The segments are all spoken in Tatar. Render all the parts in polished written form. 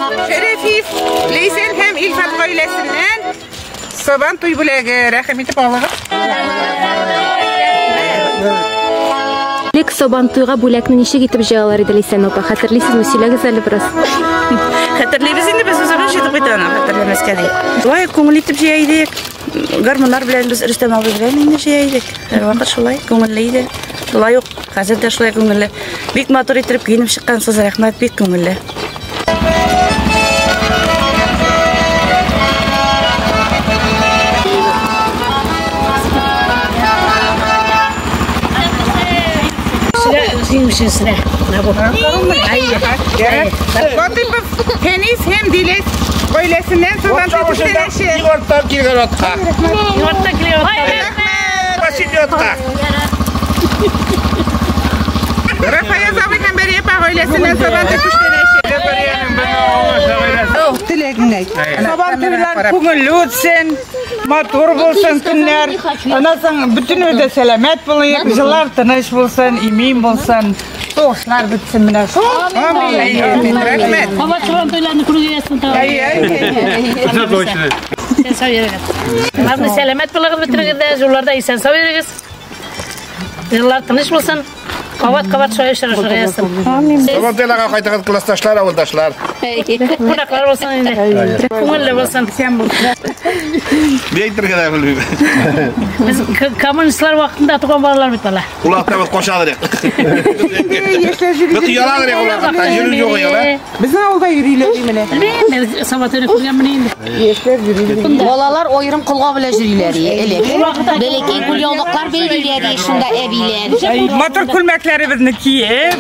Шәрәфиев, Ләйсән һәм Илфат гаиләсеннән Сабан туй бүләге. Рәхим итеп алыгыз. Элек Сабантуйга бүләкне ничек итеп җыялар иде, Ләйсән апа? Хәтерлисезме? Сөйләгез әле бераз. Хәтерлибез инде, без үзебез җыйдык бит аны, хәтерләмәскә ди. Шулай күңел итеп җыя идек. Гармуннар белән без Рөстәм абый белән инде җыя идек. Һәрвакыт шулай күңелле иде. Шулай ук хәзер дә шулай күңелле. Бик матур итеп киенеп чыккансыз, рәхмәт, бик күңелле. Латыйпов Фәнис һәм Диләс гаиләсеннән Сабан туй күчтәнәче. Югарыдан килгән атка. Югарыдан килгән атка. Василий атка. Рафаяз абый һәм Бәрия апа гаиләсеннән Сабан туй күчтәнәче. Теләгең әйт. Сабан туйлар күңелле үтсен, матур булсын көннәр. Аннан соң бөтенебез дә сәламәт булыйк, җыллар тыныч булсын, имин булсын. Сугышлар бетсен менә шул. Амин. Амин. Рәхмәт. Кабат Сабан туйларны күрергә язсын тагын. Әй, әй, әй. Исән сау йөрегез. Барлы сәламәт булыгыз бөтенегез дә, юлларда исән сау йөрегез. Юллар тыныч булсын. Кабат-кабат шулай очрашырга язсын. Сабан туйларга кайтыгыз, классташлар, авылдашлар. Кунаклар булсын инде. Күңелле булсын. Ни әйтергә дә белмим. Без коммунистлар вакытында туган балалар бит бала. Кулакта без качадыр. Яшьләр йөри. Без ояладыр кулакта, йөрү юк ояла. Безнең авылда йөриләр ди менә. Белмим, мен Сабан туйны күргәнмен инде. Яшьләр йөри. Балалар аерым колга белән йөриләр элек. Бәләкәй кулъяулыклар бәйлиләр шунда әбиләр. Матур күлмәкләребезне киеп,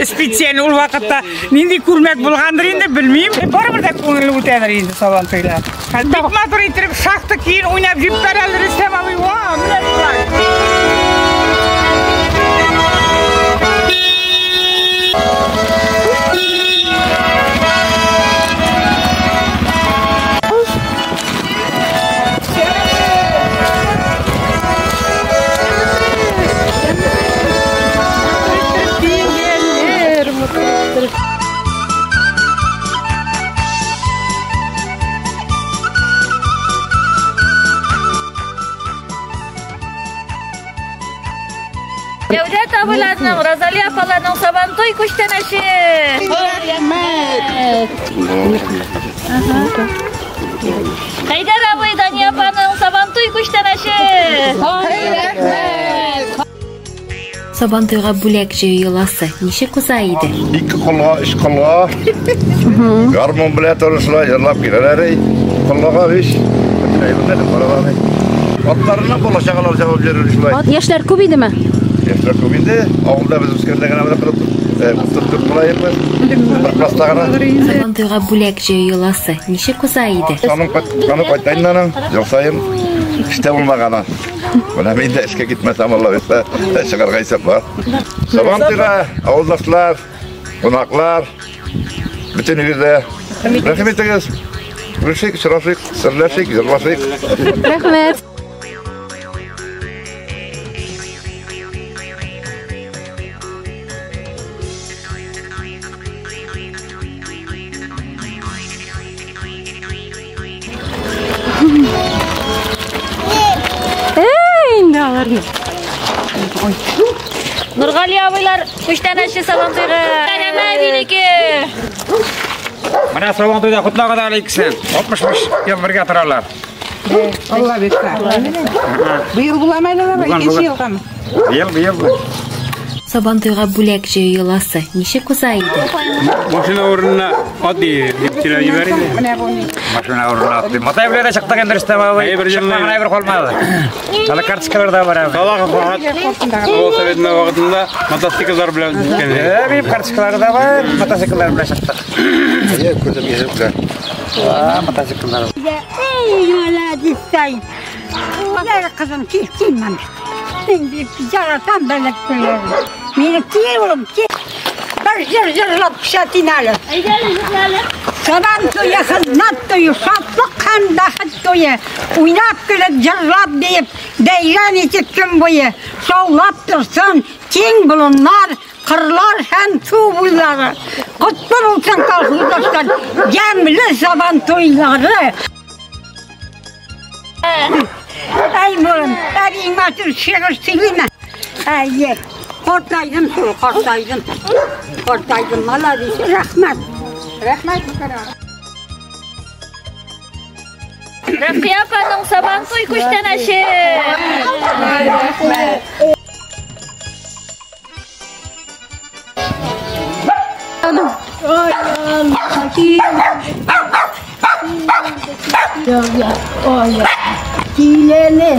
специаль ул вакытта нинди күлмәк булгандыр инде белмим. Барыбер дә күңелле үтәдер инде Сабан туйлар. Бик матур итеп шахта киен уйнап җибәрәләр Рөстәм абый. Ва, менә шулай. Дәүләт абыйларның, Розалия апаларның Сабантуй күчтәнәче. Хәйдәр абый, Дания апаның Сабантуй күчтәнәче. Сабантуйга бүләк җыю йоласы ничек уза иде? Ике колга, өч колга. Гармун белән торышлар җырлап киләләр. Коллага өч. Атларына бала чагалар җавап бирер шулай. Ат яшьләр күп идеме? Яшьләр күп инде. Авылда без үскәндә генә менә кырып утыртып була инде. Бер класста гына. Сабантуйга бүләк җыю йоласы ничек уза иде? Аның кайта инде аның. Ел саен эштә булмаганы. Менә мин дә эшкә китмәсәм, Алла бирсә, чыгарга исәп бар. Сабантуйга авылдашлар, кунаклар, бөтенегез дә рәхим итегез. Күрешик, очрашыйк, серләшик, җырлашыйк. Рәхмәт. Әй, инде аларны. Нургали абыйлар күчтәнәче Сабантуйга. Кәрәмә әбинеке. Менә Сабантуйда котлагыз әле икесен. 65 ел бергә торалар. Алла бирсә. Быел буламы әле алар? Бүген, Икенче бүген. елгамы? Быел, быел. Сабантуйга бүләк җыю йоласы ничек уза иде? Машина урынына ат дип сөйләп җибәр инде. Менә бу ни? Машина урынына ат дип. Матай белән дә чыктык инде Рөстәм абый. Чыкмаган әйбер калмады. Әле карточкалар да бар. Салахов Фархат авыл советында вакытында мотоцикллар белән үткән. Минем карточкалар да бар, мотоцикллар белән чыктык. Әйе, күрдем йөзем белән. Мотоцикллар. Ey молодец. Gel kızım çiftçiyim ben. Şimdi yaratam belirtiyorum. Beni kiyorum ki. Bir zır zırlap şatin alır. Saban toyu, hizmet toyu, şatlık hem baxıt toyu. Oynap gülüp cırlap deyip, deyren etip gün boyu. Şovlap dursun, keng bulunlar, Кырлар һәм су буйлары. Котлы булсын колхоздашлар, ямьле Сабан туйлары. Әй, балам, әбиң матур шигырь сөйлиме? Әйе, картайдым шул, картайдым. Картайдым, молодец, рәхмәт. Рәхмәт, Мөхәррәм. Рәфия апаның Сабантуй күчтәнәче. Рәхмәт. Киләле.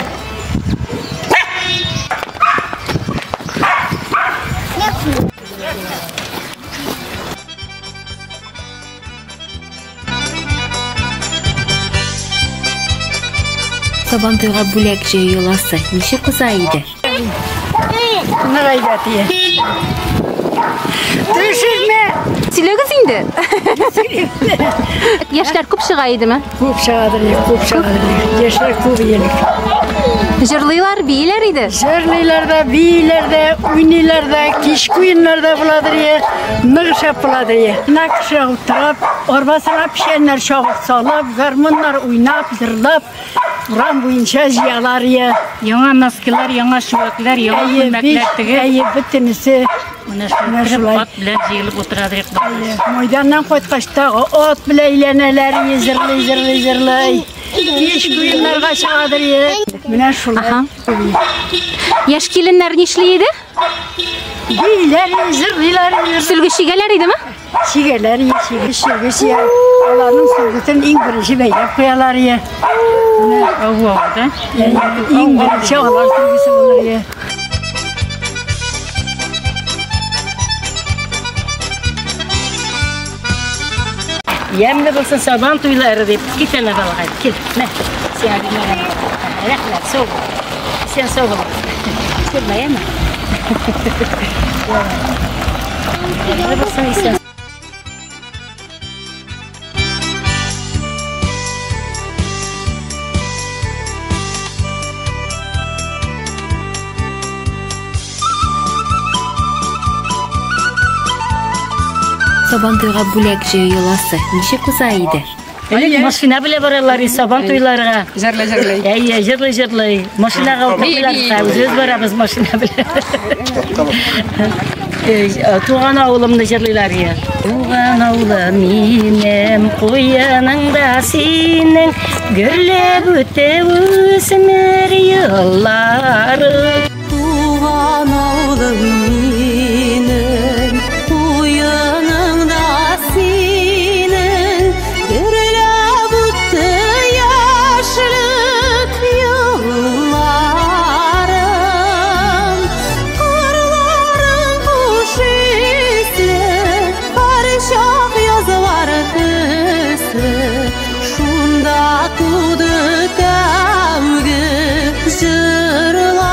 Сабантуйга бүләк җыю йоласы ничек уза иде? Төшермә! Сөйләгез инде. Яшьләр күп чыга идеме? Күп чыгадыр, күп чыгадыр. Яшьләр күп елек. Җырлыйлар, бииләр иде. Җырлыйлар да, бииләр дә, уйныйлар да, кичке уеннар да буладыр, нык шәп буладыр. Менә кеше утырып, арбасына печәннәр чабып салып, гармуннар уйнап, җырлап, урам буенча җыялар. Яңа носкилар, яңа чүәкләр, яңа күлмәкләр тегеп. Әйе, бөтенесе. Менә шулай ат белән җыелып утырадыр. Майданнан кайткач тагы ат белән әйләнәләр, җырлый, җырлый, җырлый. Кичке уеннарга чыгадыр. Менә шулай. Яшь киленнәр нишли иде? Бииләр, җырлыйлар. Сөлге чигәләр идеме? Чигәләр, чигә, чигә, чигә. Аларның сөлгесен иң беренче бәйләп куялар. Иң беренче алар сөлгесе булыр. Ямьле булсын Сабан туйлары дип. Кит әнә балакай, кил. Мә, сиңа бирмәгән. Рәхмәт, сау бул. Син сау бул. Күрмә, яме. Ямьле булсын, исән. Сабантуйга бүләк җыю йоласы ничек уза иде? Элек машина белән баралар Сабан туйларга. Җырлый, җырлый. Әйе, җырлый, җырлый. Машинага утырталар, үзебез барабыз машина белән. Туган авылымны җырлыйлар. Туган авылым минем, куеныңда синең, гөрләп үтә үсмер еллары. Туган авылым минем, куеныңда синең, гөрләп үтте яшьлек елларым. Кырларың хуш исле, һәрчак язлар төсле, шунда туды тәүге җырларым.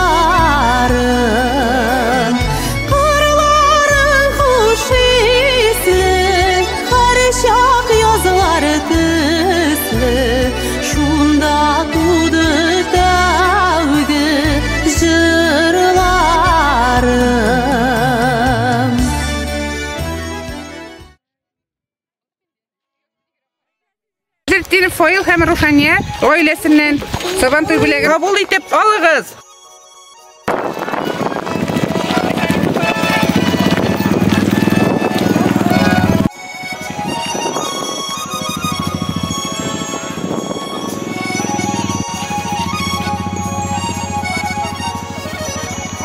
Кырларың хуш исле, һәрчак язлар төсле, шунда туды тәүге җырларым. Зертдинов Фаил һәм Рушания гаиләсеннән Сабантуй бүләге кабул итеп алыгыз.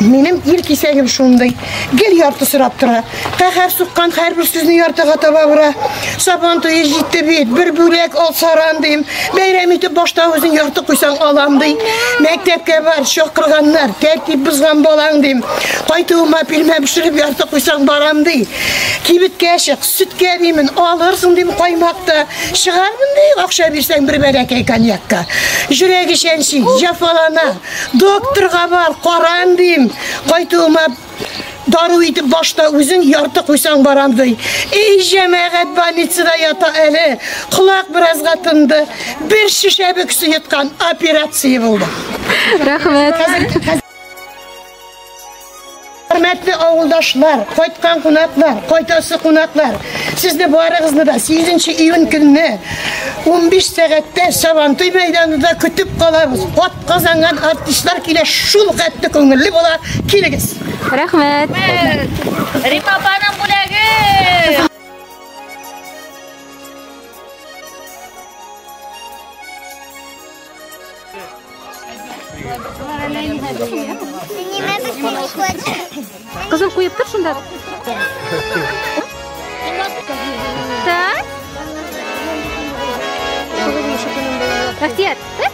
Минем ир кисәгем шундый. Гел ярты сорап тора. Каһәр суккан һәрбер сүзне яртыга таба бара. Сабан туе җитте бит, бер бүләк ал саран дим. Бәйрәм итеп башта үзең ярты куйсаң алам ди. Мәктәпкә бар, чакырганнар, тәртип бозган балаң дим. Кайтуыма пилмән пешереп ярты куйсаң барам ди. Кибеткә чык, сөткә димен, алырсың дим каймакта. Чыгармын ди, акча бирсәң бер бәләкәй коньякка. Йөрәге чәнчи, җәфалана. Докторга бар, каран дим. Кайтуыма дару итеп башта үзең ярты куйсаң барам ди. Эй, җәмәгать больницада ята әле. Колак беразга тынды. Бер шешә бөксе йоткан операция булды. Рәхмәт. Хөрмәтле авылдашлар, кайткан кунаклар, кайтасы кунаклар, сезне барыгызны да 8 июнь көнне 15 сәгатьтә Сабантуй мәйданында көтеп калабыз. Ат казанган артистлар килә, шул хәтле күңелле була. Килегез. Рәхмәт. Рима апаның бүләге. Кызым, куеп тор шунда. Так. Бәхтияр, так?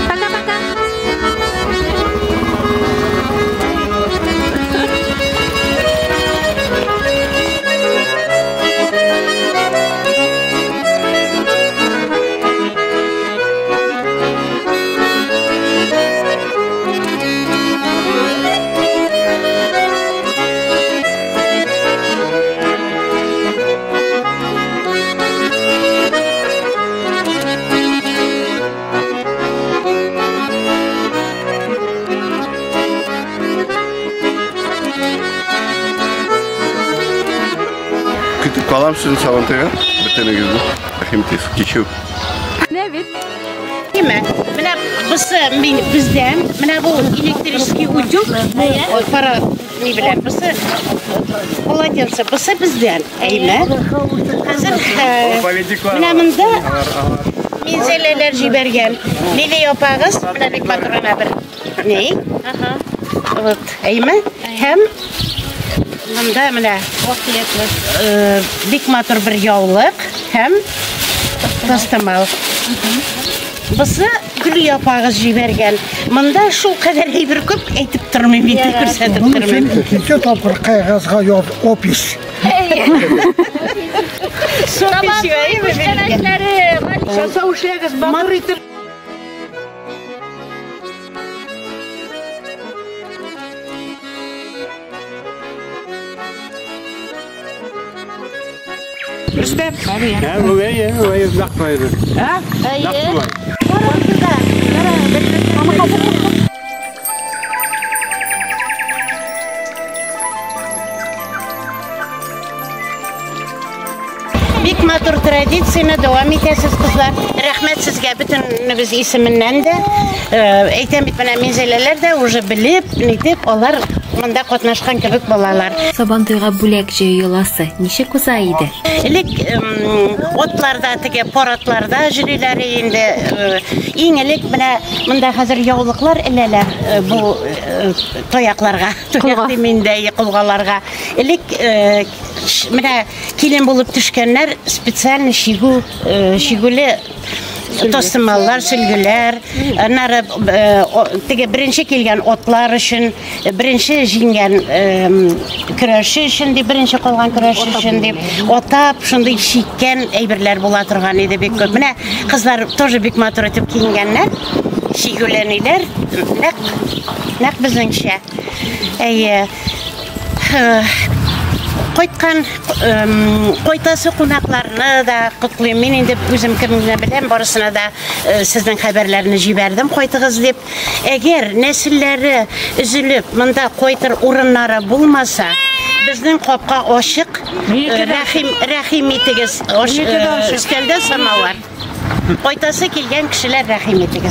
Пока-пока. Көтеп калам сезне Сабантуйга, бөтенегезне. Рәхим итегез, кичү. Менә бит. Димә, менә бусы мин бездән, менә бу электрический утюг, бу пара ни белән, бусы полотенце, бусы бездән, әйме? Хәзер менә монда Минзәләләр җибәргән. Лилия апагыз, менә бик матур гына бер ни. Вот, әйме? Һәм монда менә бик матур бер яулык һәм тастымал. Бусы Гөлия апагыз җибәргән. Монда шул кадәр әйбер күп, әйтеп тормыйм, инде күрсәтеп тормыйм. Икенче тапкыр кәгазьгә яз опись. Сабантуй күчтәнәчләре. Сау эшләгез, матур итеп. Рөстәм. Ә, бу әйе, әйе, нәкъ шулай иде. Ә? Нәкъ шулай. Бик матур традицияне дәвам итәсез, кызлар. Рәхмәт сезгә бөтенебез исеменнән дә. Әйтәм бит, менә Минзәләләр дә уже белеп, нитеп, алар монда катнашкан кебек булалар. Сабантуйга бүләк җыю йоласы ничек уза иде? Элек отларда, теге парадларда йөриләр инде. Иң элек менә монда хәзер яулыклар эләләр бу таякларга. Таяк дим инде, колгаларга. Элек менә килен булып төшкәннәр специально чигү, чигүле тастымаллар, сөлгеләр, аннары теге беренче килгән отлар өчен, беренче җиңгән көрәшче өчен дип, беренче калган көрәшче өчен дип, атап шундый чиккән әйберләр була торган иде бик күп. Менә кызлар тоже бик матур итеп киенгәннәр, чигүләниләр, нәкъ безнеңчә. Әйе. Кайткан, кайтасы кунакларны да котлыйм. Мин инде үзем кемне беләм, барысына да сезнең хәбәрләрне җибәрдем, кайтыгыз дип. Әгәр нәселләре өзелеп, монда кайтыр урыннары булмаса, безнең капка ачык. Рәхим итегез. Өстәлдә самавар. Кайтасы килгән кешеләр рәхим итегез.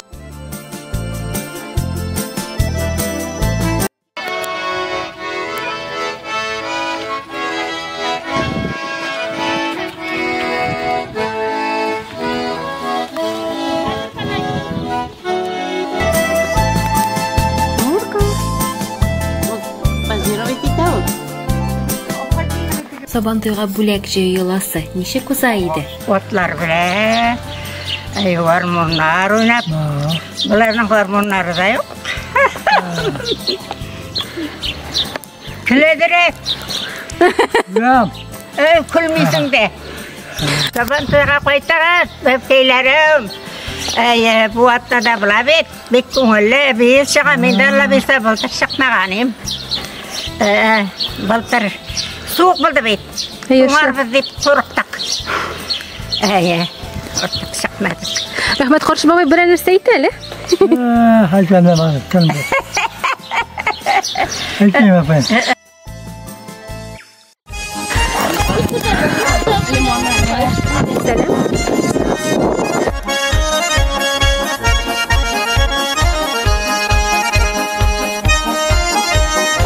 Сабантуйга бүләк җыю йоласы ничек уза иде? Атлар белән, әй, гармуннар уйнап. Боларның гармуннары да юк. Көләдерәк. Юк. Әй, көлмисең дә. Сабантуйга кайтыгыз, бәбкәйләрем. Әйе, бу атнада була бит. Бик күңелле, быел чыга, мин дә Алла бирсә, былтыр чыкмаган идем. Былтыр суык булды бит. Туңарбыз дип курыктык. Әйе, курыктык, чыкмадык. Рәхмәт, каршы бабай берәр нәрсә әйтә әле. Әйтмим, апай. Сәлам.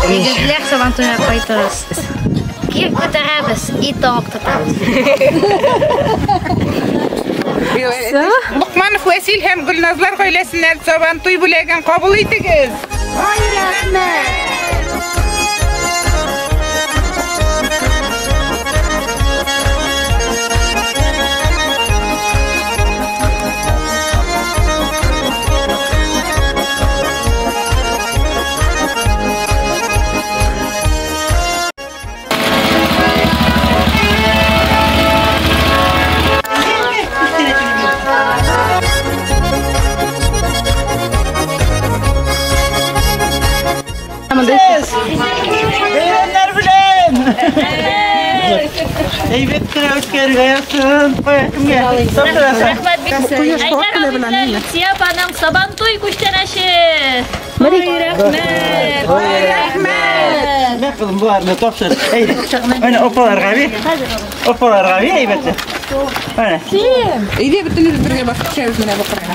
Егетләр Сабантуйга кайтыгыз. Кир күтәрәбез, и тавык тотабыз. Локманов Вәсил һәм Гөлназлар гаиләсеннән Сабантуй бүләген кабул итегез. Ай, рәхмәт! Бәйрәмнәр белән! Әйбәт кенә үткәрергә язсын. Кая кемгә? Тапшырасың. Рәхмәт бик. Айдар абый белән Люция апаның Сабантуй күчтәнәче. Ой, рәхмәт. Ой, рәхмәт. Мә кызым, боларны тапшыр. Әйдә. Менә апаларга бир. Апаларга бир әйбәтләп. Менә. Әйдә бөтенебез бергә басып төшәбез менә бу кырга.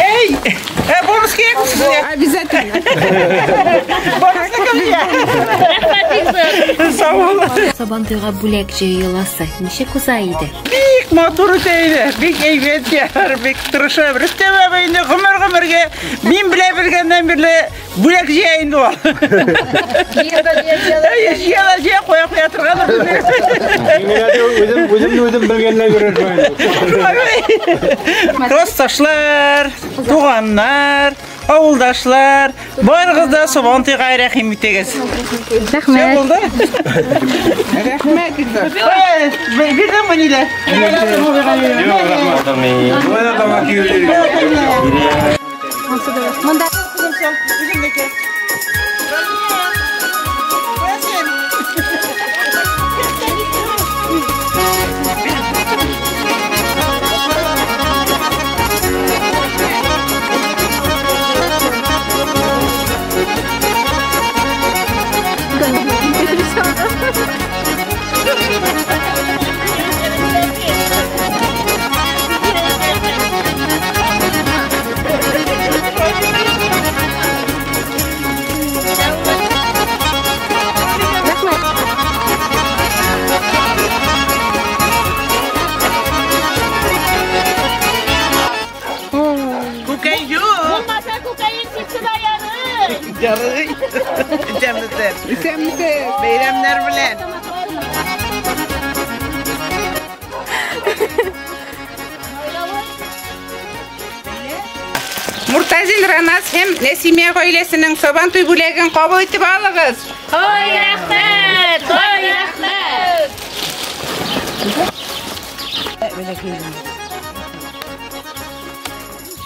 Эй! Ә бонус кирәкме сезгә? Обязательно. Бонусны кемгә? Рәхмәт бик зур. Сау бул. Сабантуйга бүләк җыю йоласы ничек уза иде? Бик матур үтә иде. Бик әйбәт яр, бик тырышып. Рөстәм абый инде гомер-гомергә мин белә белгәннән бирле бүләк җыя инде ул. Әйе, җыя да җыя, куя куя торгандыр. Үзем үземне үзем белгәннән йөрермен. Классташлар, туганнар, авылдашлар, барыгыз да Сабантуйга рәхим итегез. Рәхмәт. Булды? Рәхмәт бик зур. Бирдеңме ниләр? Монда Үземнеке. Күкәй юк. Булмаса күкәең сипсен аягы. Ярый. Исәнмесез. Исәнмесез. Бәйрәмнәр белән. Муртазин Ранас һәм Нәсимә гаиләсенең Сабантуй бүләген кабул итеп алыгыз. Ой, рәхмәт. Ой, рәхмәт.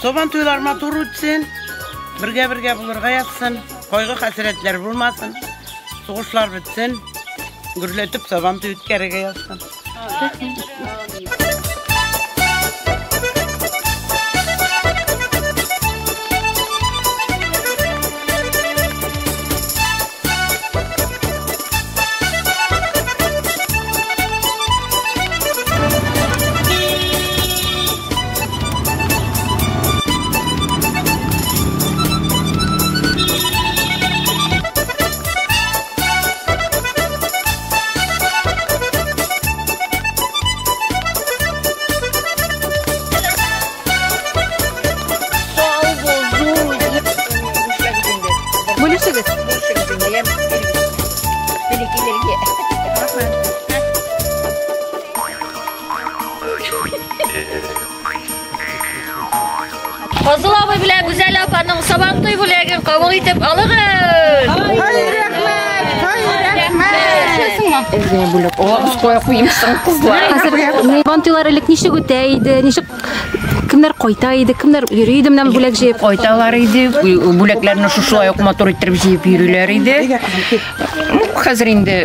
Сабантуйлар матур үтсен, бергә-бергә булырга язсын, кайгы хәсрәтләр булмасын, сугышлар бетсен, гөрләтеп Сабантуй үткәрергә язсын. Бүлешегез. Фазыл абый белән Гүзәл апаның Сабантуй бүләген кабул итеп алыгыз. Ай, рәхмәт. Ай, рәхмәт. Хәзер Сабантуйлар элек ничек үтә иде? Ничек Кемнәр кайта иде, кемнәр йөри иде менә бүләк җыеп? Кайталар иде, бүләкләрне шушылай ук матур иттереп җыеп йөриләр иде. Ну, хәзер инде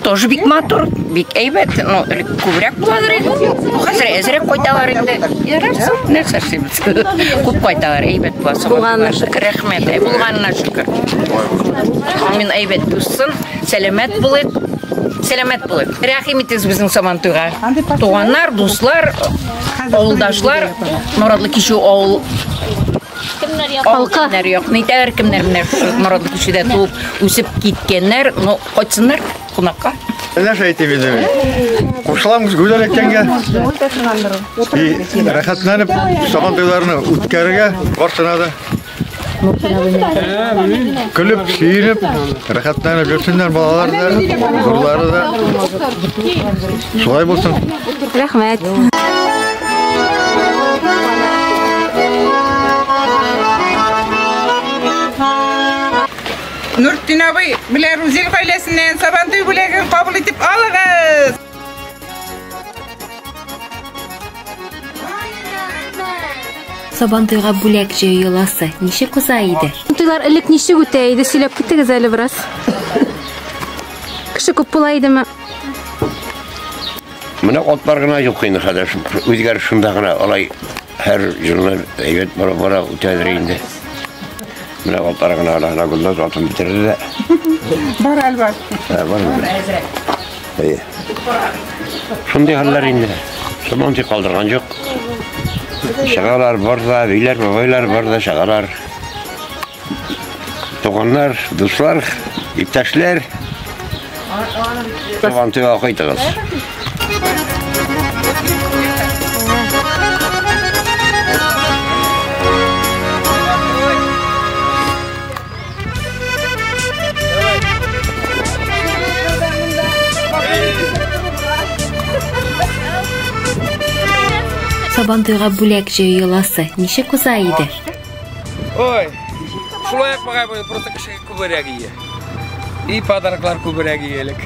тоже бик матур, бик әйбәт. Ну, элек күбрәк буладыр иде. Ну, хәзер әзрәк кайталар инде. Ярар, соң, нәрсә эшлибез? Күп кайталар, әйбәт була. Булганына шөкер. Рәхмәт, булганына шөкер. Мин әйбәт булсын, сәламәт булыйк. Сәламәт булыйк. Рәхим итегез безнең Сабантуйга. Туганнар, дуслар, авылдашлар, Морадлы Кичү авыл Кемнәр кемнәр якын итәләр, кемнәр менә шушы Морадлы Кичүдә туып үсеп киткәннәр, ну, кайтсыннар кунакка. Нәрсә әйтим инде мин? Кушылам гүзәл әйткәнгә. И рәхәтләнеп Сабан туйларны үткәрергә барсына да. Көлеп, сөенеп, рәхәтләнеп йөрсеннәр балалар да, зурлары да. Шулай булсын. Рәхмәт. Нуртдин абый белән Рузил гаиләсеннән Сабантуй бүләген кабул итеп алыгыз. Сабантуйга бүләк җыю йоласы ничек уза иде? Туйлар элек ничек үтә иде? Сөйләп китегез әле бераз. Кеше күп була идеме? Менә атлар гына юк инде хәзер. Үзгәреш шунда гына алай һәр елны әйбәт бара бара үтәдер инде. Менә атлар гына ала Гөлназ атын бетерде дә. Бар әле бар. Ә, бар. Әйе. Шундый хәлләр инде. Сабантуй калдырган юк. Чыгалар бар да, әбиләр, бабайлар бар да чыгалар. Туганнар, дуслар, иптәшләр. Сабантуйга кайтыгыз. Сабантуйга бүләк җыю йоласы ничек уза иде? Ой, шулай ук бугай бу, просто кеше күбрәк ие. И подароклар күбрәк ие элек.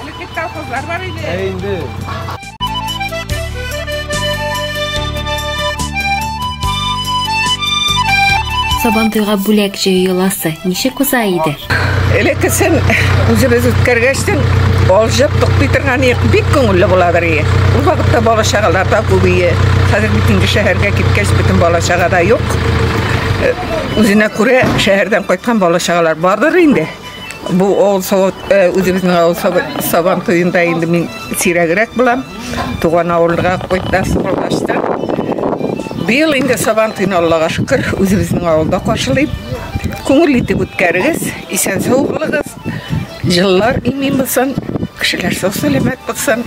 Элек бит колхозлар бар иде. Ә инде. Сабантуйга бүләк җыю йоласы ничек уза иде? Элеккесен үзебез үткәргәчтен алҗып туктый торган идек, бик күңелле буладыр ие. Ул вакытта бала чагалар да күп ие. Хәзер бит инде шәһәргә киткәч бөтен бала чага да юк. Үзенә күрә шәһәрдән кайткан бала чагалар бардыр инде. Бу авыл үзебезнең авыл Сабан туенда инде мин сирәгрәк булам. Туган авылга кайтасы булгачтан. Быел инде Сабан туен Аллага шөкер үзебезнең авылда каршылыйм. Күңел итеп үткәрегез, исән сау булыгыз. Җыллар имин булсын, кешеләр сау сәламәт булсын.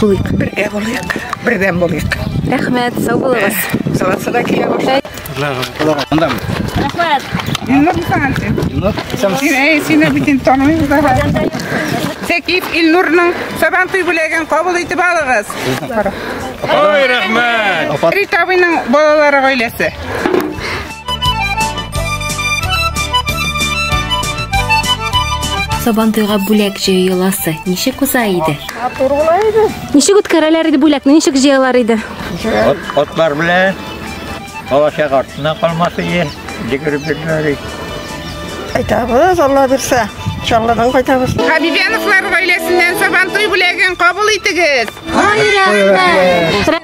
Булыйк. Бергә булыйк, бердәм булыйк. Рәхмәт, сау булыгыз. Саласы да килә башлады. Рәхмәт. Илнур мисың син? Илнур. Син, әй, сине бит инде танымыйбыз да. Зәкиев Илнурның Сабантуй бүләген кабул итеп алыгыз. Ой, рәхмәт. Рит абыйның балалары гаиләсе. Сабантуйга бүләк җыю йоласы ничек уза иде? Матур була иде. Ничек үткәрәләр иде бүләкне, ничек җыялар иде? Атлар белән алачак артыннан калмас иде, йөгереп йөрделәр. Кайтабыз, Алла бирсә. Чаллыдан кайтабыз. Хабибяновлар гаиләсеннән Сабантуй бүләген кабул итегез. Ай, рәхмәт.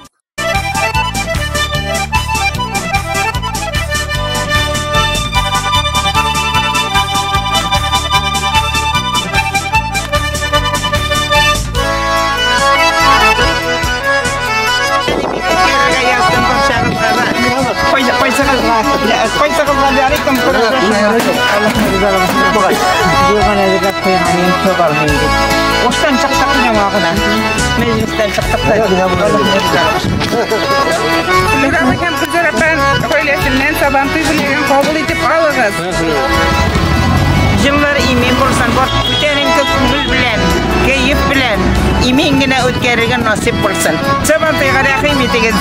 Оштан чыктык яңа гына. Мәҗлестән чыктык та. Гөлнур абый һәм Гөлзар апа гаиләсеннән Сабантуй бүләген кабул итеп алыгыз. Җыллар имин булсын, бар күтәренке күңел белән, кәеф белән имин генә үткәрергә насыйп булсын. Сабантуйга рәхим итегез.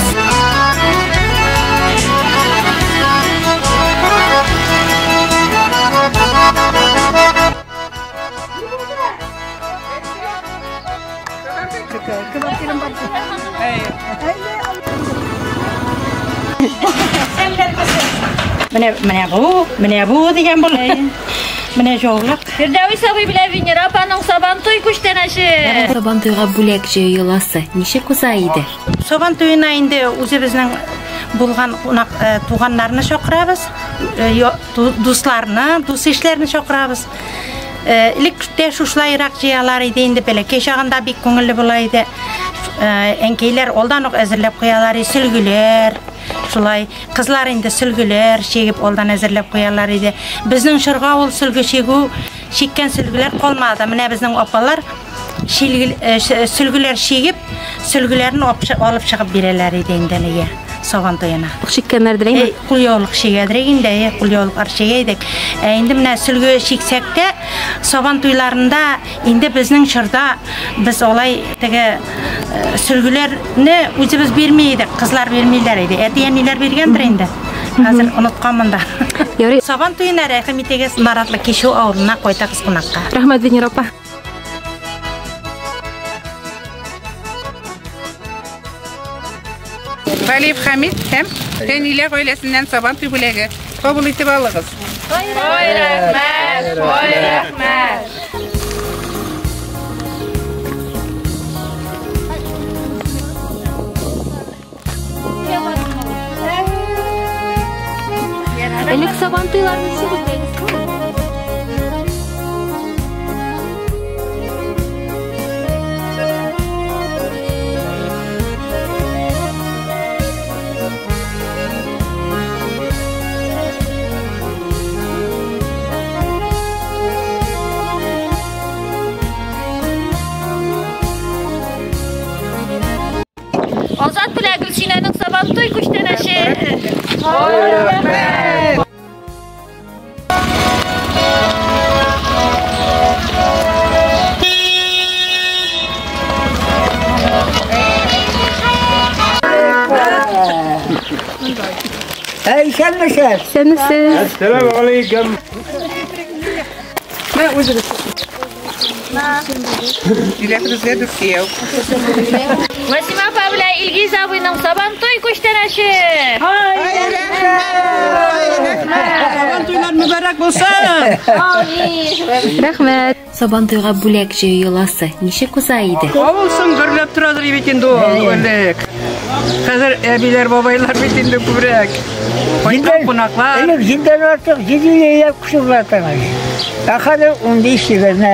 Менә менә бу, менә бу дигән бул. Менә яулык. Фирдәвис абый белән Венера апаның Сабантуй күчтәнәче. Сабантуйга бүләк җыю йоласы ничек уза иде? Сабан туена инде үзебезнең булган кунак туганнарны чакырабыз, дусларны, дус ишләрне чакырабыз. Элек тә шушылайрак җыялар иде инде, бәләкәй чагында бик күңелле була иде. Әнкәйләр алдан ук әзерләп куялар иде, сөлгеләр, шулай. Кызлар инде сөлгеләр чигеп алдан әзерләп куялар иде. Безнең чорга ул сөлге чигү, чиккән сөлгеләр калмады. Менә безнең апалар сөлгеләр чигеп, сөлгеләрне алып чыгып бирәләр иде инде нигә Сабан туена. Чиккәннәрдер инде? Кулъяулык чигәдер инде, кулъяулыклар чигә идек. Ә инде менә сөлге чиксәк тә, Сабан туйларында инде безнең чорда без алай теге сөлгеләрне үзебез бирми идек, кызлар бирмиләр иде. Әти-әниләр биргәндер инде. Хәзер онытканмын да. Сабан туена рәхим итегез, Наратлы Кичү авылына кайтагыз кунакка. Рәхмәт, Венера апа. Валиев Хамид һәм Фәнилә гаиләсеннән Сабан туй бүләге. Кабул итеп алыгыз. Ой, рәхмәт, ой, рәхмәт. Элек Сабан туйларын ничек үткәрдегез? Азат белән Гөлсинәнең Сабантуй күчтәнәче. Исәнмесез. Исәнмесез. Әссәламү алейкум. Менә үзегез. Диләфрүзгә дүрт кияү. Васима апа белән Илгиз абыйның Сабантуй күчтәнәче. Сабан туйлар мөбарәк булсын. Рәхмәт. Сабантуйга бүләк җыю йоласы ничек уза иде? Авыл соң гөрләп торадыр бит инде ул элек. Хәзер әбиләр, бабайлар бит инде күбрәк. Кайткан кунаклар. Элек җиддән артык 700 кеше була торган. Ә хәзер 15 егерме.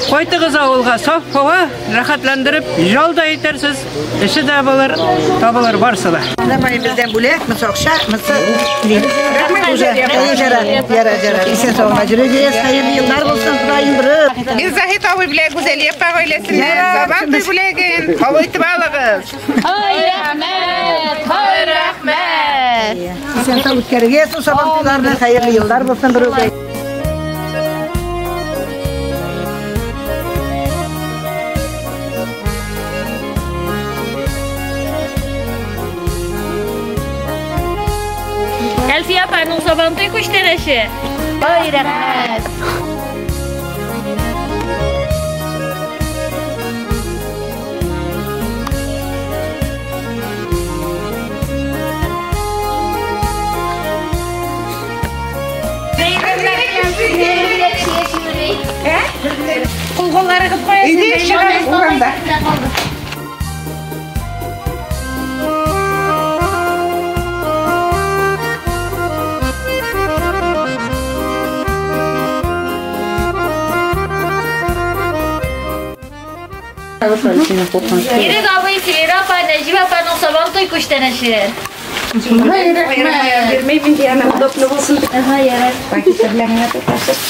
Кайтыгыз авылга, саф һава, рәхәтләндереп, ял да итәрсез, эше дә булыр, табылыр барсы да. Давай бездән бүләк, мысы акча, мысы Яра, яра, яра. Исән сау гына йөрегез, хәерле еллар булсын, Ходаем биреп. Мирзаһит абый белән Гүзәлия апа гаиләсеннән Сабантуй бүләген кабул итеп алыгыз. Ай, рәхмәт, ай, рәхмәт. Исән сау үткәрегез Сабан туйларны, хәерле еллар булсын берүк. Әлфия апаның Сабантуй күчтәнәче. Ай, рәхмәт. Кулларыгыз кая? Өйдә чыгарып урамда. Ирек абый, Флера апа, Нәҗибә апаның Сабантуй күчтәнәче. Бирмәймен дигән удобно булсын. Ага, ярар. Пакетлар белән генә тотасыз.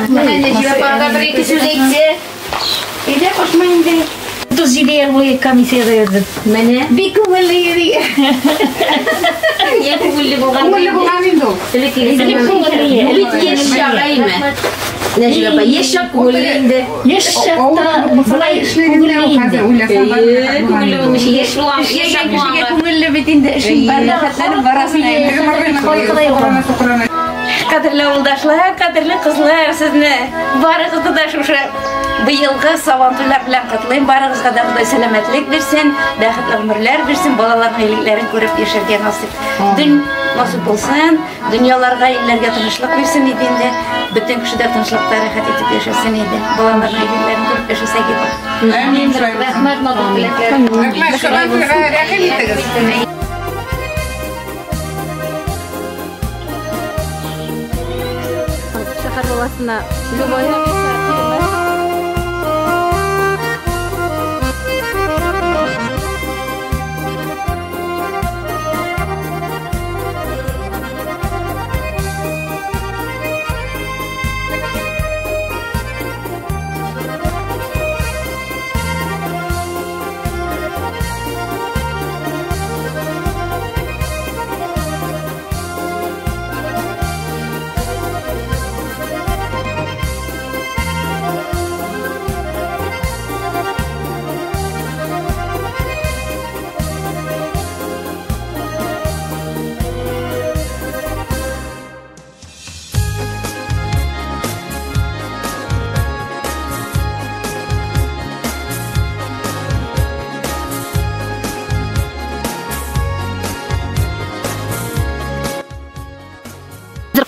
Менә Нәҗибә апа да бер ике сүз әйтсе. Өйдә кушма инде. 37 ел буе комиссиядә йөрдем. Менә бик күңелле йөри. Я күңелле булган. Күңелле булган инде ул. Элек Бу бит яшь чак, әйме? Нәҗибә апа, яшь чак күңелле инде. Яшь чакта болай күңелле инде. Күңелле булмыш, яшь булган, яшь чак Кешегә күңелле бит инде эшең бар, рәхәтләнеп барасың. Теге моргайның Кадерле авылдашлар, кадерле кызлар, сезне барыгызны да шушы быелгы Сабантуйлар белән котлыйм. Барыгызга да Ходай сәламәтлек бирсен, бәхетле гомерләр бирсен, балаларның игелекләрен күреп яшәргә насыйп. Дөн насыйп булсын, дөньяларга, илләргә тынычлык бирсен иде инде. Бөтен кеше дә тынычлыкта рәхәт итеп яшәсен иде. Балаларның игелекләрен күреп яшәсәк иде. Амин. Рәхмәт матур теләкләр. Рәхмәт, Сабантуйга рәхим итегез. Шәһәр баласына любая.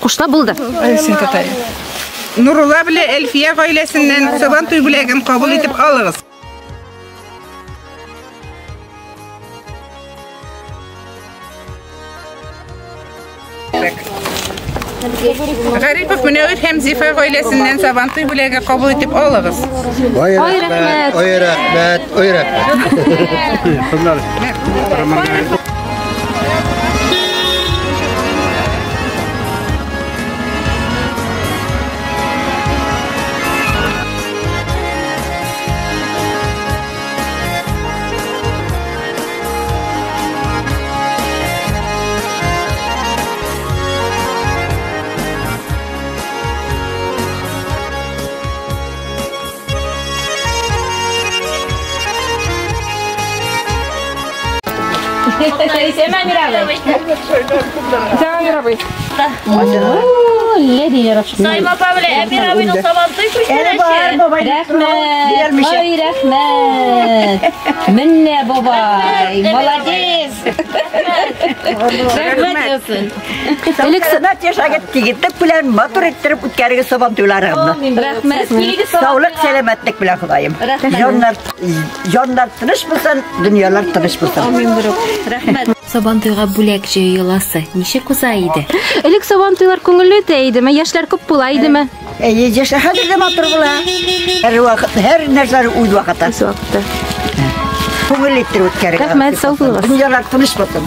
Кушла булды. Син татай. Нурулла белән Әлфия гаиләсеннән Сабантуй бүләген кабул итеп алыгыз. Гарипов Мөнәвир һәм Зифа гаиләсеннән Сабантуй бүләге кабул итеп алыгыз. Ой, рәхмәт, ой, рәхмәт, ой, рәхмәт. Кызлар. Сайма апа белән Әмир абыйның Сабантуй күчтәнәче. Рәхмәт, ой, рәхмәт. Менә бабай, молодец. Рәхмәт булсын. Сәламәт яшәгез, тигезлек белән матур иттереп үткәрегез Сабантуйларыгызны. Рәхмәт. Саулык, сәламәтлек белән Ходаем. Җаннар, җаннар тыныч булсын, дөньялар тыныч булсын. Амин, берүк. Рәхмәт. Сабантуйга бүләк җыю йоласы ничек уза иде? Элек Сабантуйлар күңелле үтә идеме? Яшьләр күп була идеме? Әйе, яшьләр хәзер дә матур була. Һәр вакыт, һәр нәрсә үз вакыты. Үз вакыты. Күңел иттереп үткәрергә. Рәхмәт, сау булыгыз. Дөньялар тыныч булсын.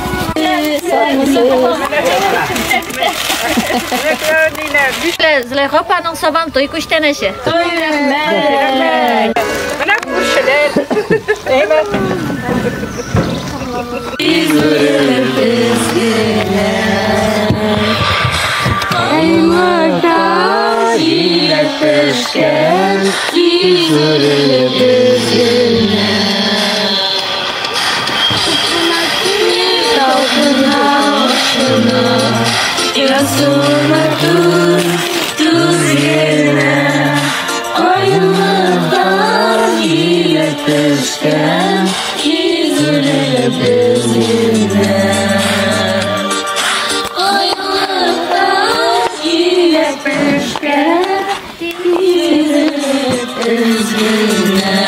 Зөләйха апаның Сабантуй күчтәнәче. Ой, рәхмәт. Менә күршеләр. Әйбәт. Каймакта җиләк пешкән, тиз үрелеп өзгенә. Талпына, ашкына, Ясуына түз генә. Каймакта җиләк пешкән, тиз үрелеп өзгенә. Каймакта җиләк пешкән, тиз үрелеп өзгенә.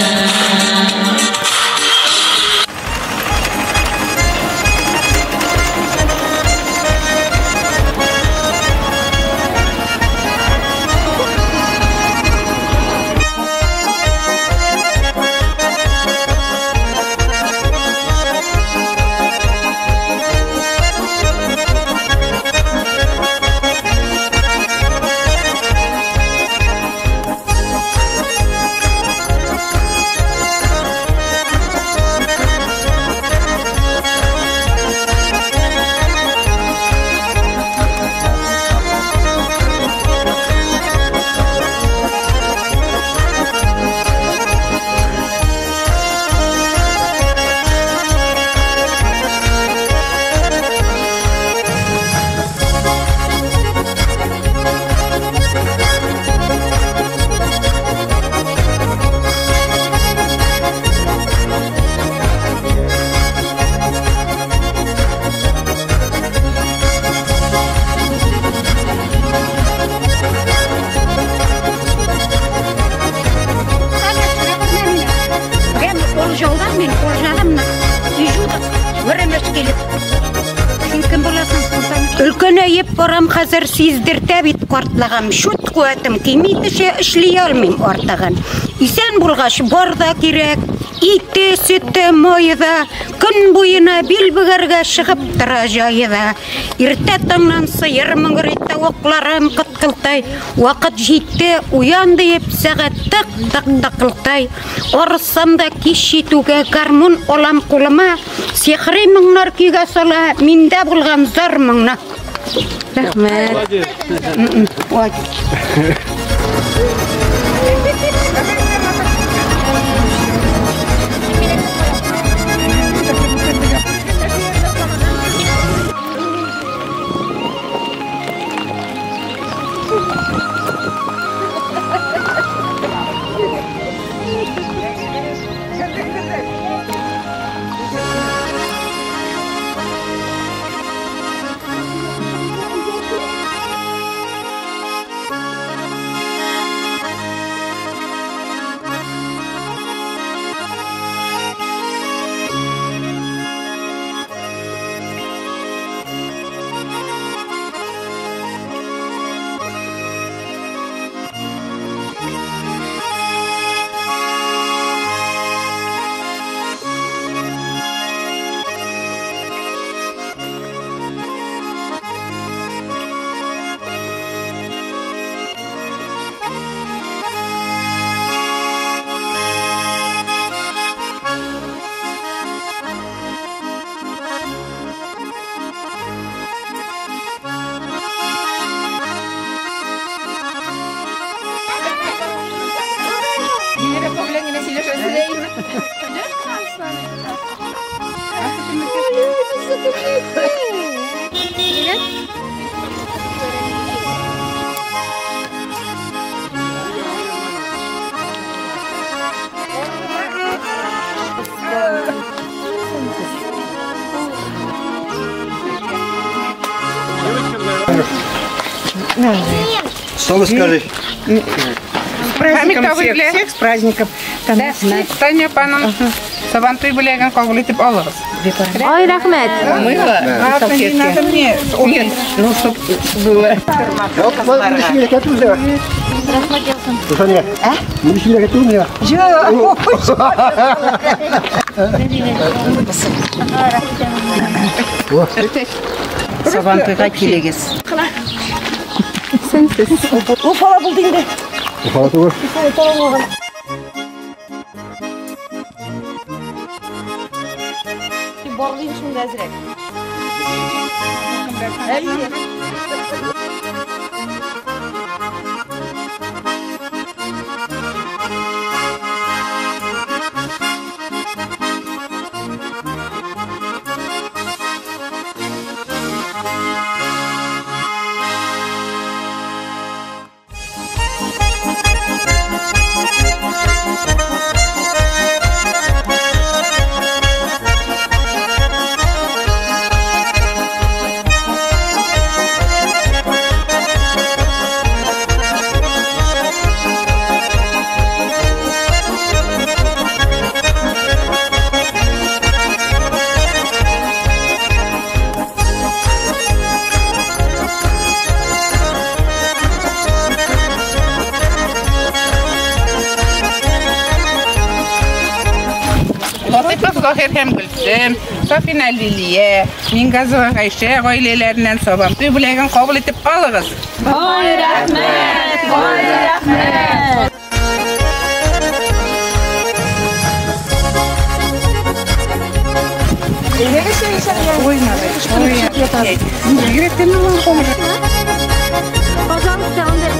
Өлкәнәеп барам хәзер, сиздертә бит картлыгым. Чут куәтем кими төшә, эшли алмыйм артыгын. Исән булгач бар да кирәк, ите, сөте, мае да. Көн буена бил бөгәргә чыгып тора җае да. Иртә таңнан сыер мөңгери, тавыкларым кыткылтай. Вакыт җитте, уян диеп, сәгать тык-тык тыкылтай. Арысам да кич җитүгә гармун алам кулыма, сихри моңнар көйгә сала, миндә булган зар моңны. Рәхмәт. Ой. Что вы скажете? С праздником всех, всех с праздником. Таня апаның Сабантуй бүләген кабул итеп алыгыз. Ай, рәхмәт. Мыло, салфетки. Не надо мне. Нет, ну, чтоб было. А? Сабантуйга килегез. Сенсез. Уфала булды инде. Уфала түгел. Барлыйм шунда әзрәк. Латыйпов Заһир һәм Гөлсем, Сафина Лилия, Мингазова Гайшә гаиләләреннән Сабантуй бүләген кабул итеп алыгыз. Ай, рәхмәт! Ай, рәхмәт! Пожалуйста, анда.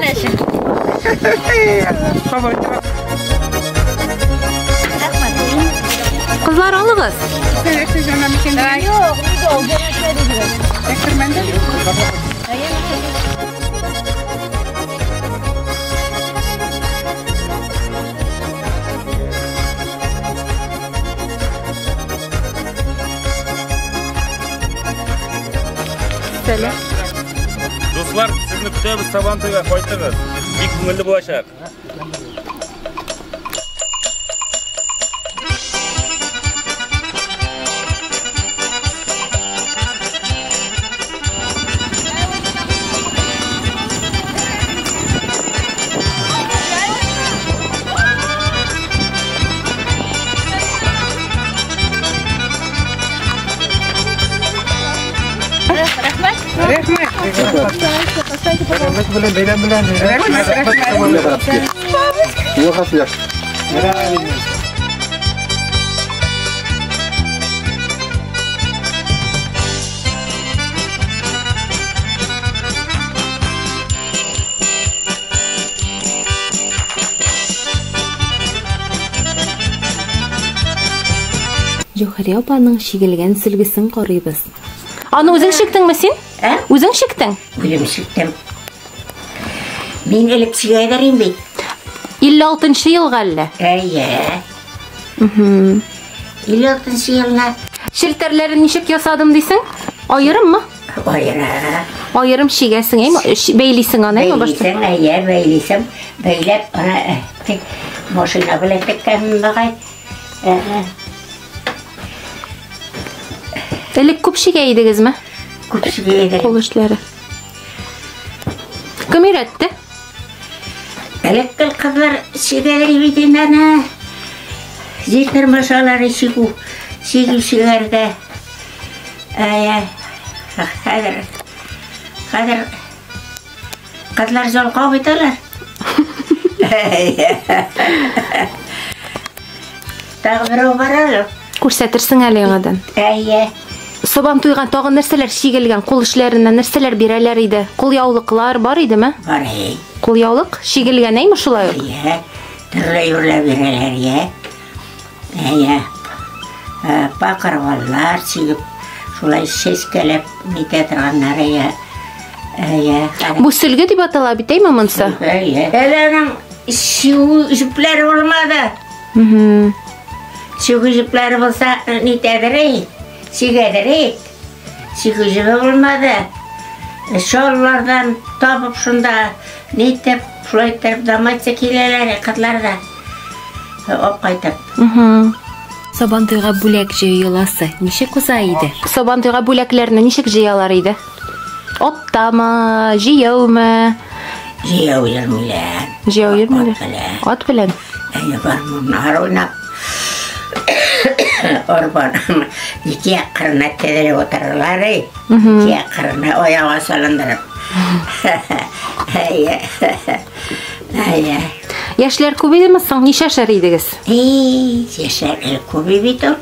Әші. Кызлар алыгыз. Юк, Сәлам. Дуслар, сезне көтәбез Сабантуйга, кайтыгыз. Бик күңелле булачак. Рәхмәт. Рәхмәт. Рәхмәт белән, бәйрәм белән. Рәхмәт, рәхмәт. Юк, Җәүһәрия апаның чигелгән сөлгесен карыйбыз. Аны үзең чиктеңме син? Ә? Үзең чиктең? Үзем чиктем. Мин элек чигә идем бит. 56 елга әллә? Әйе. 56 елна. Челтәрләрен ничек ясадым дисең? Аерыммы? Аерым. Аерым чигәсең, әйме? Бәйлисең аны, әйме башта? Бәйлисең, әйе, бәйлисең. Бәйләп, ана тик машина белән теккәнмен багай. Элек күп чигә идегезме? Күп чигә идек. Кул эшләре. Кем өйрәтте? Элек кызлар чигәләр бит инде аны. Җир тормышалары чигү, чигү чигәрдә. Әйе. Хәзер, хәзер кызлар жалкау бит алар. Тагы берәү бар әле. Күрсәтерсең әле яңадан. Әйе. Сабантуйга тагын нәрсәләр чигелгән? Кул эшләреннән нәрсәләр бирәләр иде? Кулъяулыклар бар идеме? Бар иде. Кулъяулык чигелгән әйме шулай ук? Әйе. Төрле юллар бирәләр, йә. Әйе. Пакырваллар чигеп, шулай чәчкәләп нитә торганнар, әйе. Әйе. Бу сөлге дип атала бит, әйме монысы? Әйе. Әле аның чигү җепләре булмады. Чигү җепләре булса, нитәдер, әй. Чигәдер, әй. Чигү җебе булмады. Шаллардан табып шунда нитеп, шулай итеп дамайтса киләләр, кызлар да. Алып кайтып. Сабантуйга бүләк җыю йоласы ничек уза иде? Сабантуйга бүләкләрне ничек җыялар иде? Аттамы, җыяумы? Җыяу йөрмиләр. Җыяу йөрмиләр. Ат белән. Әйе, гармуннар уйнап. Арбаның ике як кырына тезелеп утыралар, эй. Ике як кырына аягы салындырып. Әйе. Әйе. Яшьләр күп идеме соң? Ничәшәр идегез? Эй, яшьләр элек күп иде бит ул.